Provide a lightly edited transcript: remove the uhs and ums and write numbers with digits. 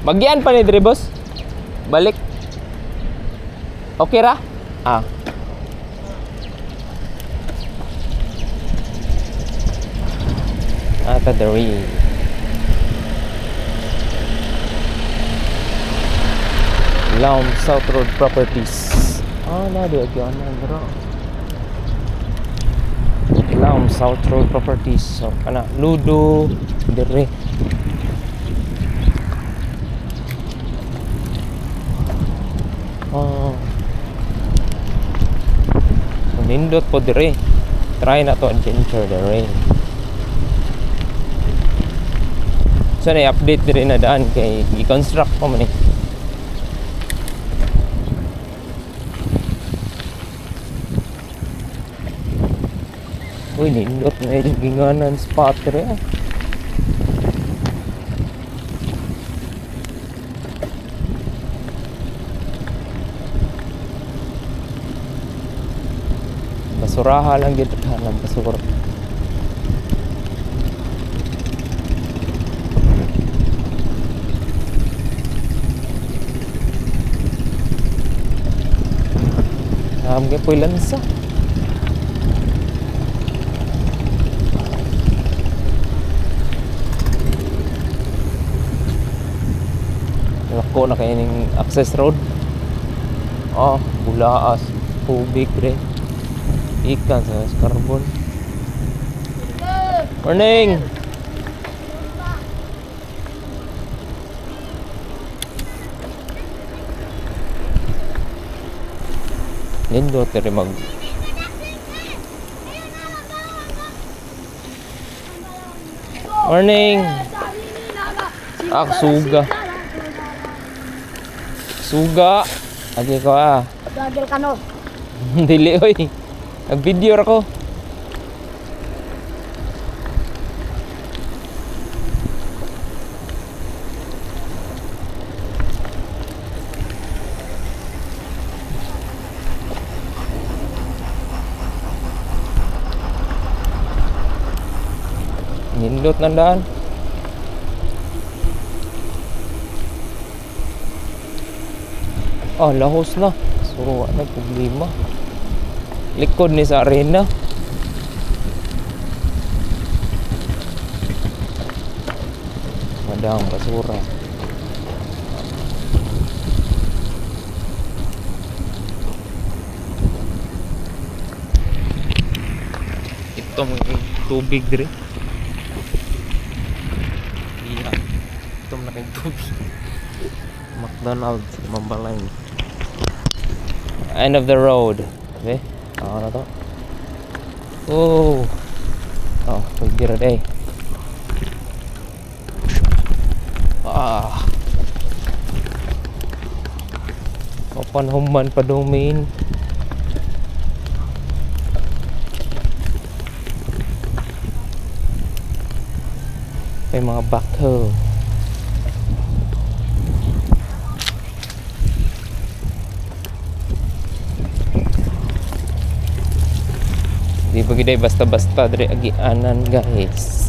Magian pa ni diri, boss. Balik. Okay ra? Ah. Ata diri. Laum South Road Properties. Ah, na di agyanan bro. Laum South Road Properties. So, kana Ludo dire. Oh. So, nindot po dire. Try na to adventure dire. So, na-update dire na daan kay i-construct pa man eh. Uy, nindot na yung ginganan spot dire ah. Basuraha lang gid ng basura. Am kay po'y lansa. Lako na kay ning access road. Oh, bulaas, tubig re. Ikan sa carbon. Morning. Nindot rin mag Morning. Ah, suga. Suga. Agi ko ah. Gagel ka no. Dili oy. Nag-video ra ko. Nindot ng daan. Oh, lahos na. So, wala problema. Likod ni sa arena. Madang basura. Ito mo yung tubig dire. Iya. Ito mo na kayong tubig. McDonald's, Mambalay. End of the road. Okay? Ako na to. Oh. Oh, pwede rin eh. Ah. Open human pa domain. May mga backhoe. Di ba giday basta-basta diri agianan, guys.